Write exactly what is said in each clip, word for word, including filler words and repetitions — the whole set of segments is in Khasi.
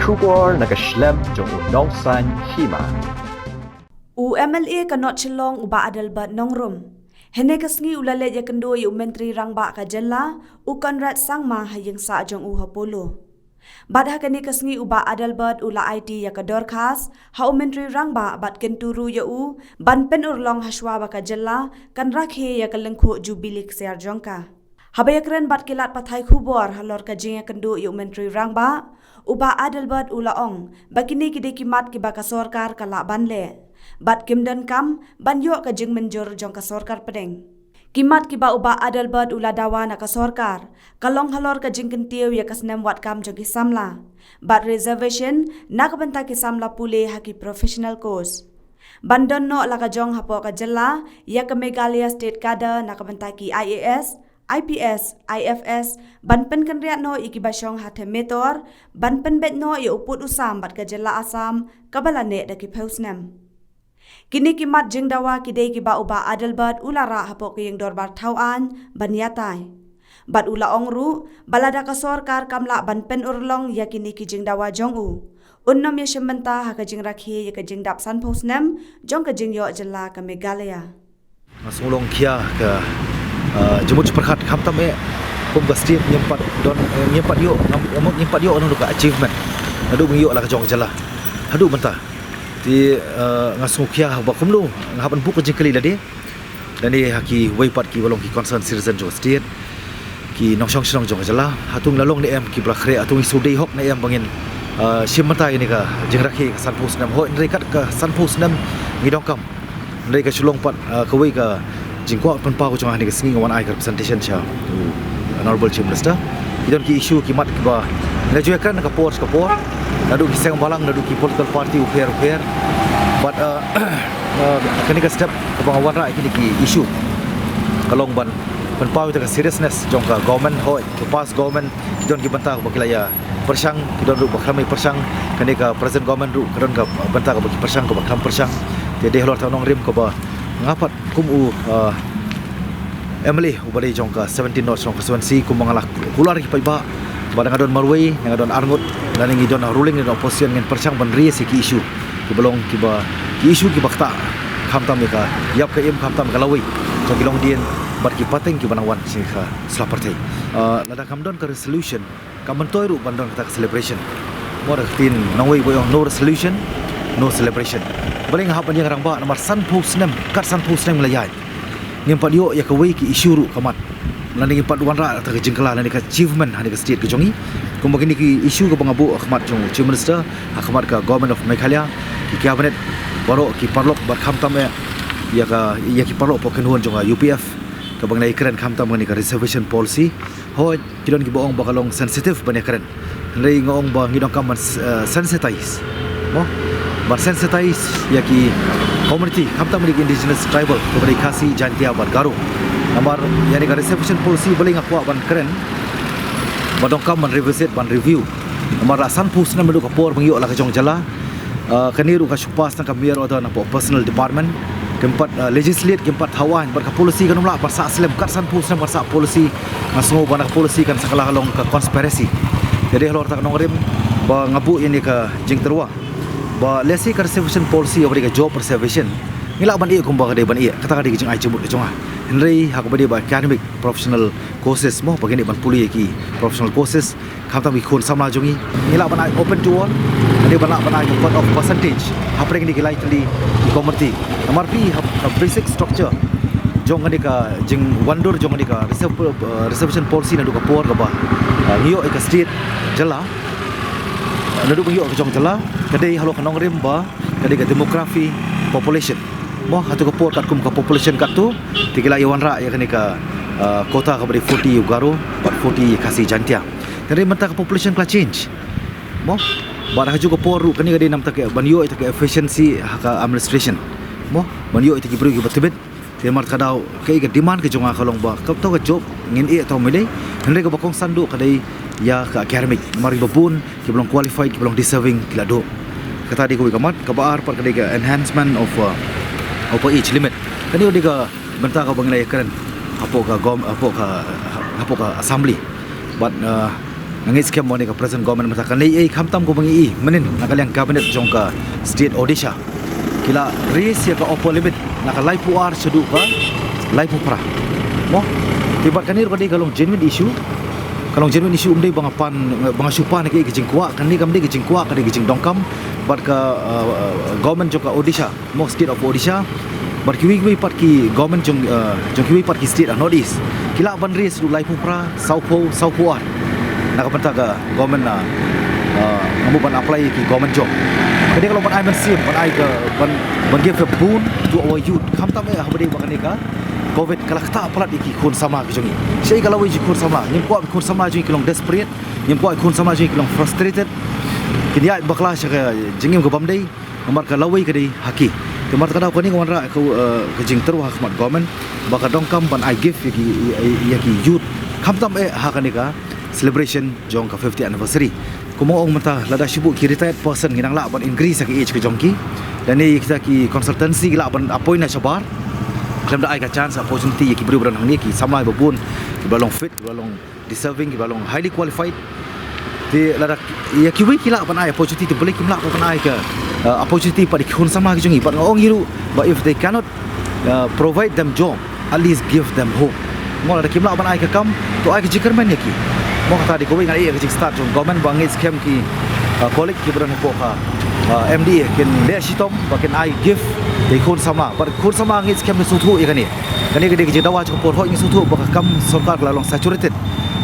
Khubor na ka shlem jong u nongsan hima. U M L A ka North Shillong u Bah Adelbert Nongrum hynne ka sngi u la leit ïakynduh ïa u Myntri Rangbah ka jylla u Conrad Sangma ha ïing sah jong u ha Polo. Bad ha kane ka sngi u Bah Adelbert u la aiti ïa ka dorkhas ha u Myntri Rangbah bad kyntu ruh ïa u ban pynurlong ha shuwa ba ka jylla kan rakhe ïa ka lyngkhuh Jubilee ksiar jong ka. Haba ïakren bad ki lad pathai khubor halor ka jingïakynduh ïa u Myntri Rangbah, u Bah Adelbert u la ong ba kine ki dei ki mat kiba ka sorkar ka lah ban leh bad kim donkam ban ïoh ka jingmynjur jong ka sorkar pdeng. Ki mat kiba u Bah Adelbert u la dawa na ka sorkar ka long halor ka jingkyntiew ïa ka snem wad kam jong ki samla bad reservation na ka bynta ki samla pule ha ki professional course. Ban don noh la ka jong hapoh ka jylla ïa ka Meghalaya State Cadre na ka bynta ki I A S, I P S, I F S, ban pynkynriah noh ïa kiba shong ha Them Metor, ban pynbeit noh ïa u pud u sam bad ka jylla Assam kaba la neh da ki phew snem. Kine ki mat jingdawa ki dei kiba u Bah Adelbert u la rah hapoh ka ïing dorbar thaw aiñ ban ïatai. Bad u la ong ruh ba lada ka sorkar kam lah ban pynurlong ïa kine ki jingdawa jong u, un nym ïashim bynta ha ka jingrakhe ïa ka jingdap sanphew snem jong ka jingïoh jylla ka Meghalaya. Nga sngew long khia ka, ah, jingmut jingpyrkhat khamtam eh kum ka state ngim pat don, eh, ngim pat ïoh, ngam, ngim pat ïoh naduh ka achievement naduh ba ngi ïoh la ka jong ka jylla haduh mynta. Te, ah, nga sngew khia ba kumno nga hap ban buh ka jingkylli lade lane ha kiwei pat kiba long ki concerned citizen jong ka state, ki nongshong shnong jong ka jylla, hato ngi la long ne em kiba la khreh, hato ngi shu dei hok ne em ba ngin, ah, shim bynta ïa kane ka jingrakhe ka sanphew snem, hooid hynrei kat ka sanphew snem ngi donkam. Hynrei ka shu long pat, ah, kawei ka jingkwah pynpaw ka jong nga ha kane ka sngi, nga wan ai ka representation sha u Honorable Chief Minister. Ki don ki issue ki mat kiba ngi la ju ïakren na ka por sha ka por naduh ki seng balang, naduh ki political party upher upher. But, ah, ah, kane ka step kaba nga wanrah ïa kine ki issue ka long ban pynpaw ïa ka seriousness jong ka government, hooid ka past government ki don ki bynta kaba ki la ïa pyrshang, ki don ruh ba khlem ïa pyrshang, kane ka present government ruh ka don ka bynta kaba ki pyrshang, kaba khlem pyrshang. Te dei halor kata ka nongrim kaba nga pat kum u, ah, M L A uba dei jong ka seventeen North Shillong constituency, kumba nga la kular ïa ki paidbah ba lada nga don marwei, lada nga don arngut, lane ngi don ha ruling, ngi don ha opposition, ngin pyrshang ban raise ïa ki issue kiba long kiba, ki issue kiba ktah khamtam ïa ka ïap ka im, khamtam ka lawei jong ki longdien bad ki pateng kiba nang wan sha ka sla pyrthei. Ah, lada kam don ka resolution, kam myntoi ruh ban don kata ka celebration. Mo, da ka ktien nongwei ba ong no resolution, no celebration. Balei nga hap ban ïeng rangbah namar sanphew snem, kat sanphew snem ngi la ïaid, ngim pat ïoh ïa kawei ka issue ruh ka mat lane ngim pat wanrah kata ka jingkylla lane ka achievement ha kane ka state ka jong ngi. Kumba kine ki issue kiba nga buh ha khmat jong u Chief Minister, ha khmat ka Government of Meghalaya, ki cabinet baroh, ki paralok bad khamtam eh ïa ka, ïa ki paralok hapoh kynhun jong ka U P F, kaba ngi la ïakren khamtam ïa kane ka reservation policy. Hooid, ki don kiba ong ba ka long sensitive ban ïakren. Hynrei nga ong ba ngi donkam ban, eh, sensitize. Mo? Ban sensitize ïa ki community, khamtam ïa ki indigenous tribal, kaba dei Khasi, Jaintia bad Garo. Namar ïa kane ka reservation policy balei nga kwah ban kren ba donkam ban revisit, ban review. Namar la sanphew snem naduh ka por ba ngi ïoh la ka jong jylla. Ah, kane ruh ka shu pass na ka mere order na ka personal department. Kim pat, ah, legislate, kim pat thaw aiñ, bad ka policy kan ym lah ban sah slem, kat sanphew snem kan sah policy. Nga sngew ba na ka policy kan sa kylla ka long ka conspiracy. Te dei halor kata ka nongrim ba nga buh ïa kane ka jingtyrwa ba lehse ka reservation policy, ba dei ka job reservation, ngi lah ban ïeh kumba ka dei ban ïeh, kata ka dei ka jingai jingmut ka jong nga. Hynrei ha kaba dei ba academic professional courses mo, ba ngi dei ban pule ïa ki professional courses, khamtam ki khun samla jong ngi, ngi lah ban ai open to all, ngi ban lah ban ai ka cut off percentage hapdeng kine ki lai tylli ki community. Namar phi, ha, ha basic structure jong kane ka jingwandur jong kane ka reserve, eh, reservation policy naduh ka por kaba, eh, ngi ïoh ïa ka state jylla, naduh ba ngi ïoh ka jong jylla, ka dei halor ka nongrim ba ka dei ka demography, population. Mo, hato ka por katkum ka population katto, te ki la ïa wanrah ïa kane ka, ah, quota kaba dei forty ïa u Garo bad forty ïa u Khasi Jaintia. Hynrei mynta ka population ka la change. Mo, bad ha kajuh ka por ruh kane ka dei na bynta ka ban ïoh ïa ka efficiency ha ka administration. Mo, ban ïoh ïa ki briew kiba tbit. Te namar kata ka daw kaei ka demand ka jong nga ka long ba kato ka job ngin ïeh, to ym lei. Hynrei kaba kongsan duh ka dei ïa ka academic. Namar kiba bun kiba long qualified, kiba long deserving ki la duh. Kata dei kawei ka mat, kaba ar pat ka dei ka enhancement of, uh, of age limit. Kane ka dei ka bynta kaba ngi la ïakren hapoh ka gov-, hapoh ka, hapoh ka assembly. Bad, uh, Nga ngeit skhem ba kane ka present government mynta kan leh ei ei khamtam kumba ngi i mynnin na ka liang cabinet jong ka state Odisha. Ki la raise ïa ka upper limit na ka laiphew ar shaduh ka laiphew phra. Mo? Te bad kane ruh ka dei ka long genuine issue. Ka long genuine issue, ym dei ba nga pan, ba nga shu pan ïa ka jingkwah, kane kam dei ka jingkwah, ka dei ka jingdonkam bad ka, uh, government jong ka Odisha, mo, state of Odisha. Bad kiwei kiwei pat ki government jong, uh, jong kiwei pat ki state ha North East ki lah ban raise shaduh laiphew phra, sawphew, sawphew ar. Na ka bynta ka government, uh, uh, nga mut ban apply ki government job. Ka dei ka long ban ai mynsiem, ban ai ka, ban, ban give a boon to our youth. Khamtam eh haba dei ba kane ka covid ka la ktah palat ïa ki khun samla ki jong ngi. Shaei ka lawei jong ki khun samla? Ngim kwah ki khun samla jong ngi ki long desperate. Ngim kwah ki khun samla jong ngi ki long frustrated. Kin ïaid bakla sha ka jingim ka bym dei. Namar ka lawei ka dei ha ki. Te namar kata ka daw kane nga wanrah ka, eh, ka jingtyrwa ha khmat government ba ka donkam ban ai gift ïa ki, ïa, ïa ki youth. Khamtam eh ha kane ka celebration jong ka fiftieth anniversary. Kumba nga ong mynta, lada shu buh ki retired person ngi nang lah ban increase ïa ka age ka jong ki. Lane kita ki consultancy ki lah ban appoint na shabar. Khlem da ai ka chance, opportunity ïa ki briew ba don hangne, ki samla ba bun, kiba long fit, kiba long deserving, kiba long highly qualified. Te lada ïa kiwei ki lah ban ai opportunity, te balei kim lah ban ai ka, uh, opportunity pat ïa ki khun samla ki jong ngi? Bad nga ong ïa ki ruh ba if they cannot, uh, provide them job, at least give them hope. Mo, lada kim lah ban ai ka kam, to ai ka jingkyrmen ïa ki. Mo, kata dei kawei ngan ïa ka jingstad jong government ba nga ngeit skhem ki, uh, colleague kiba don hapoh ka, uh, M D A kin leh shitom ba kin ai gift ïa ki khun samla. Bad khun samla nga ngeit skhem kin sngewthuh ïa kane. Kane ka dei ka jingdawa jong ka por, hooid ngi sngewthuh ba ka kam sorkar ka la long saturated.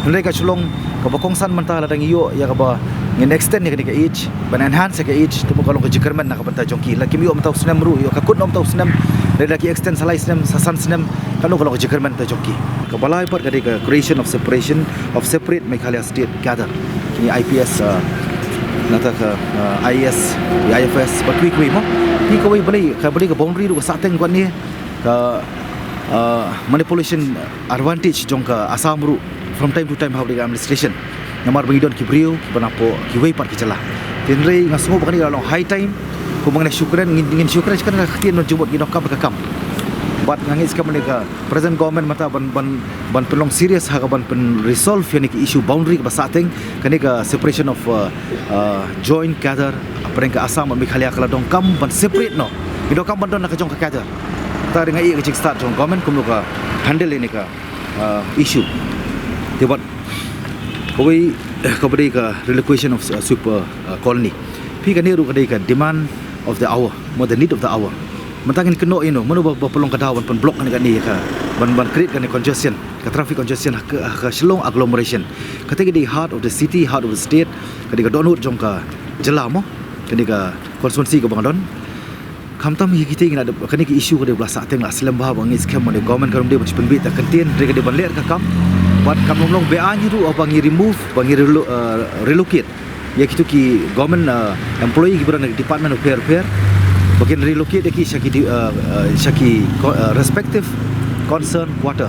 Hynrei ka Shillong kaba kongsan mynta, lada ngi ïoh ïa kaba ngin extend ïa kane ka age, ban enhance ïa ka age, te mo ka long ka jingkyrmen na ka bynta jong ki. Lada kim ïoh mynta u snem ruh, ïoh ka kut noh mynta u snem, lada ki extend sa lai snem, sa san snem, kano ka long ka jingkyrmen na ka bynta jong ki. Kaba lai pat ka dei ka creation of separation of separate Meghalaya state cadre. Ki I P S, uh, nangta ka, uh, I A S, ki I F S, bad kiwei kiwei mo. Ki kawei balei, ka balei ka boundary ruh ka sahteng bad ne ka, uh, manipulation advantage jong ka Assam ruh from time to time ha kawei ka administration. Namar ba ngi don ki briew kiba na hapoh kiwei pat ki jylla. Hynrei nga sngew ba kane ka long high time, kumba ngi shu kren, ngin, ngin shu kren, shu kren ka ktien don jubut, ngi donkam ka kam. Bad nga ngeit skhem ba kane ka present government mynta ban, ban, ban pynlong serious ha ka ban pynresolve ïa kane ka issue boundary kaba sahteng, kane ka separation of, uh, uh, joint cadre hapdeng ka Assam bad Meghalaya ka la donkam ban separate noh. Ngi donkam ban don na ka jong ka cadre. Te nga ïa ka jingstad jong government kumno ka handle ïa kane ka, uh, issue. Te bad kawei, eh, kaba dei ka relocation of, uh, super, uh, colony. Phi, kane ruh ka dei ka demand of the hour, mo, the need of the hour. Mynta ngin kynnoh ïa no, mano ba, ba pynlong ka daw ban pynblock kane, kane ka, ban, ban create kane congestion, ka traffic congestion ha ka, ha ka Shillong agglomeration. Kata ka dei heart of the city, heart of the state, ka dei ka dohnud jong ka jylla mo, kane ka constituency kaba nga don. Khamtam hi kita ngi la dep, kane ka issue ka dei ba la sahteng, la slem bha, ba ngi skhem ba kane government ka ruh dei ban shu pynbeit da ka ktien, dei ka dei ban leh ka kam. Bad kam long long be-aiñ ruh ba ngi remove, ba ngi relo-, uh, relocate ïa kitu ki government, uh, employee kiba don na department bapher bapher, ba kin relocate ïa ki sha ki di-, uh, uh, sha ki co-, uh, respective concern quarter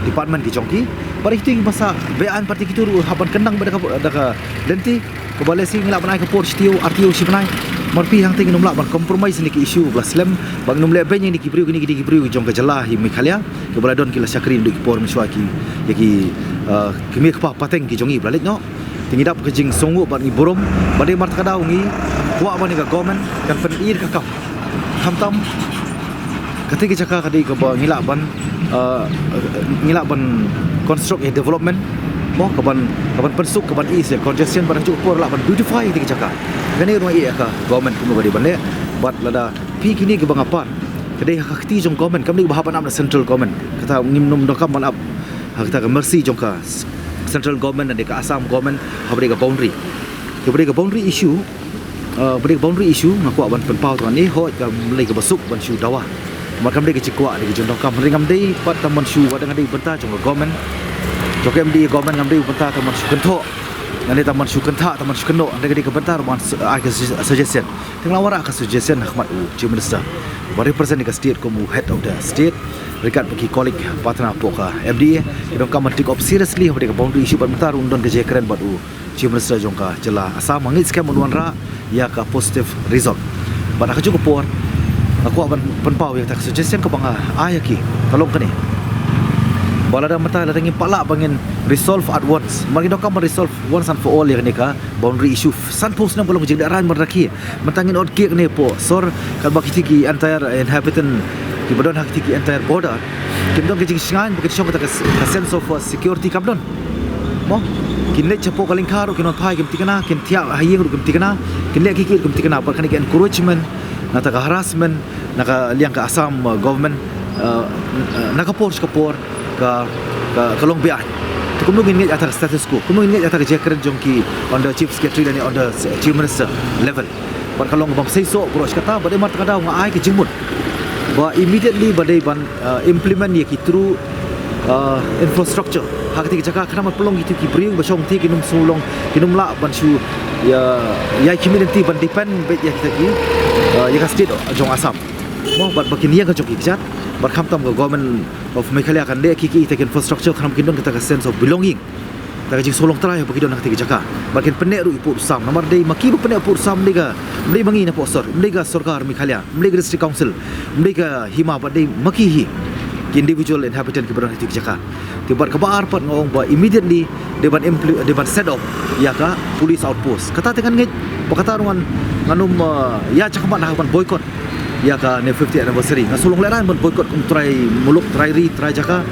department ki jong ki. Bad ïa kitu ki ba sah be-aiñ pat ïa kitu ruh hap ban kyndang bad da ka, da ka lynti. Kaba lehse ngi lah ban ai ka por shi taïew, ar taïew, shi bnai. Namar phi, hangta ngin ym lah ban compromise ïa kine ki issue ba la slem, ba ngin ym leh beiñ ïa kine ki briew, kine ki dei ki briew jong ka jylla hi Meghalaya, kiba la don ki la shakri naduh ki por mynshuwa, ki, ïa ki, uh, ki mei kpa pateng ki jong ngi ba la leit noh. Te ngi dap ka jingsngewnguh bad ngi burom, bad dei namar kata ka daw ngi kwah ba kane ka government kan pyni ïa ka kam. Khamtam kata ka jaka ka dei kaba ngi lah ban, uh, ngi lah ban construct ïa development, mo, ka ban, ka ban pynsuk, ka ban ease ïa congestion, bad ha kajuh ka por lah ban beautify ïa ka jaka. Kane ruh nga ïa ka government kumno ka dei ban leh. Bad lada phi, kine kiba nga pan, ka dei ha ka kti jong government, kam dei ba hap ban ap na central government. Kata ngim nym donkam ban ap ha kata ka mercy jong ka s-, central government lane ka Assam government haba dei ka boundary. Haba dei ka boundary issue, uh, ba dei ka boundary issue, nga kwah ban pynpaw tang ne, hooid kam dei kaba suk ban shu dawa. Namar kam dei ka jingkwah, dei ka jingdonkam. Hynrei ngam dei pat tang ban shu, wat nga dei bynta jong ka government, jong ka M D A government, ngam dei bynta tang ban shu kynthoh, lane tang ban shu kynthah, tang ban shu kynnoh. Hynrei ka dei ka bynta ruh ban s-, ai ka su-, suggestion. Te nga la wanrah ka suggestion ha khmat u Chief Minister, ba represent ïa ka state kum u head of the state, ryngkat bad ki colleague partner hapoh ka M D A, ki donkam ban take up seriously haba dei ka boundary issue, bad mynta ruh un don ka jingkren bad u Chief Minister jong ka jylla Assam. Nga ngeit skhem un wanrah ïa ka positive result. Bad ha kajuh ka por nga kwah ban pynpaw ïa kata ka suggestion kaba nga ai ha ki, ka long kane. Ba lada mynta lada ngim pat lah ba ngin resolve at once, namar ngi donkam ban resolve once and for all ïa kane ka boundary issue. Sanphew snem ka long ka jinglehrain ban rakhe. Mynta ngin ot kieh ne hapoh sor, katba kitei ki entire inhabitant kiba don ha kitei ki entire border kim don ka jingshngaiñ ba kin shong kata ka s-, ka sense of, uh, security kam don. Mo, kin leit shapoh ka lyngkha ruh kin wan phai kim thikna, kin thiah ha ïing ruh kim thikna, kin leh kiei kiei ruh kim thikna. Bad kane ka encroachment na kata ka harassment na ka liang ka Assam, uh, government, uh, uh, na ka por sha ka por ka, ka, ka long beaiñ. Te kumno ngin ngeit ïa kata ka status quo, kumno ngin ngeit ïa kata ka jingkren jong ki on the Chief Secretary lane on the Chief Minister level. Bad ka long kaba ym seisoh baroh shi katta. Bad namar kata ka daw nga ai ka jingmut ba immediately ba dei ban, uh, implement ïa ki true, uh, infrastructure ha katei ka jaka, khnang ban pynlong kitei ki briew ba shong tei kin ym shu long, kin ym lah ban shu ïa, ïa ki mynta ban depend beit ïa kita ki, uh, ïa ka state jong Assam. Mo, bad ba kin ïeng ka jong ki kjat, bad khamtam ka Government of Meghalaya kan leh kiei kiei kita ki infrastructure khnang ba kin don kata ka sense of belonging, kata ka jingsngewlong trai ba ki don ha katei ka jaka. Bad kin pynneh ruh ïa u pud u sam, namar dei ma ki ba pynneh u pud u sam, ym dei ka, ym dei ma ngi na pohsor, ym dei ka sorkar Meghalaya, ym dei ka District Council, ym dei ka hima, bad dei ma ki hi ki individual inhabitant kiba don ha katei ka jaka. Te bad kaba ar pat nga ong ba immediately dei ban impl-, dei ban set up ïa ka police outpost. Kata te ngan ngeit ba kata ruh ngan, ngan ym, uh, ïaid shakhmat ha kaba boycott ïa kane fiftieth anniversary. Nga shu long lehrain ban boycott kum trai muluk, trai ri, trai jaka.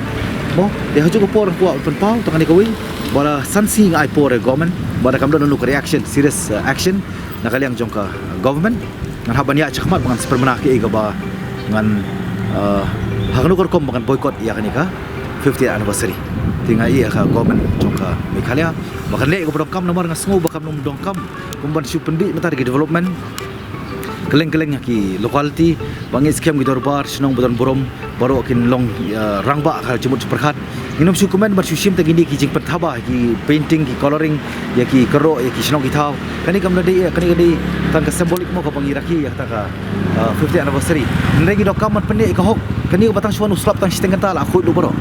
Mo, te ha kajuh ka por nga kwah pynpaw tang kane kawei, ba la san sngi nga ai por ïa ka government, ba lada kam don kano ka reaction, serious, uh, action na ka liang jong ka government, ngan hap ban ïaid shakhmat ba ngan sa pynbna kaei kaba ngan, uh, ha kano ka rukom ba ngan boycott ïa kane ka fiftieth anniversary. Te nga ïa ka government jong ka Meghalaya ba kan leh kaba donkam, namar nga sngew ba kam nym donkam kum ban shu pynbeit mynta da ki development kylleng kylleng ha ki locality. Ba ngeit skhem ki dorbar shnong ba don burom baroh kin long, uh, rangbah ka jingmut jingpyrkhat. Ngin ym shu kmen ban shu shim tang kine ki jingpynthaba, ki painting, ki colouring ïa ki kyrdoh, ïa ki shnong ki thaw. Kane kam da dei, kane ka dei tang ka symbolic mo kaba ngi rakhe ïa kata ka, uh, fiftieth anniversary. Hynrei ngi donkam ban pynneh ïa ka hok. Kane kaba tang shu wan u slap tang shiteng kynta la khuid lut baroh.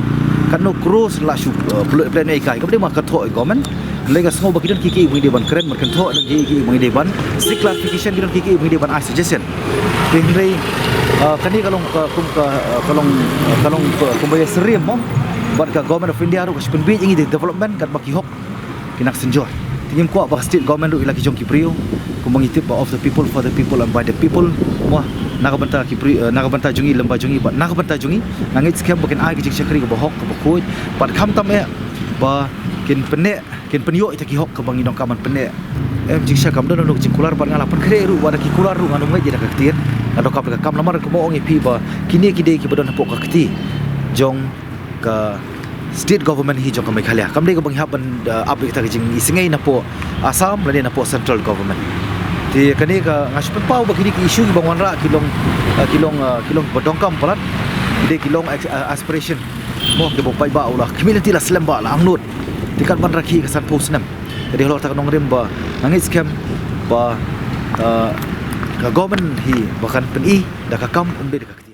Katno crores la shu, uh, pynlut pynlut ïa ka. Kaba dei ma ka thoh ïa ka government. Hynrei nga sngew ba ki don kiei kiei ba ngi dei ban kren, ban kynthoh, don kiei kiei ba ngi dei ban seek clarification, ki don kiei kiei ba ngi dei ban ai suggestion. Te hynrei, uh, kane ka long ka kum ka, uh, ka long, uh, ka long ka kum ba ïasyriem mo. Bad ka Government of India ruh ka shu pynbeit ïa ngi da development katba ki hok ki nang synjor. Te ngim kwah ba ka state government ruh i la ki jong ki briew, kumba ngi tip ba of the people, for the people and by the people. Mo, na ka bynta ki briew, uh, na ka bynta jong ngi, lyngba jong ngi, bad na ka bynta jong ngi. Nga ngeit skhem ba kin ai ka jingshakri kaba hok kaba khuid. Bad khamtam eh ba kin pynneh, kin pynïoh ïa kita ki hok kaba ngi donkam ban pynneh. Em, jingshisha kam don kano ka jingkular, bad nga la pynkhreh ruh ba da ki kular ruh ngan ym ngeit ïa da ka ktien. Nga donkam da ka kam, namar kumba ong ïa phi ba kine ki dei kiba don hapoh ka kti jong ka state government hi jong ka Meghalaya. Kam dei kaba ngi hap ban, uh, ap ïa kita ki jingisynei napoh Assam lane napoh central government. Te kane ka nga shu pynpaw ba kine ki issue kiba ngi wanrah ki long, uh, ki long, uh, ki long ba donkam palat. Ki dei ki long ex-, uh, aspiration. Mo, kiba u paidbah u la khmih lynti, la slem bha, la angnud. Te kat ban rakhe ka sanphew snem. Te dei halor kata ka nongrim ba nga ngeit skhem ba, uh, ka government hi ba kan pyni da ka kam, ym dei da ka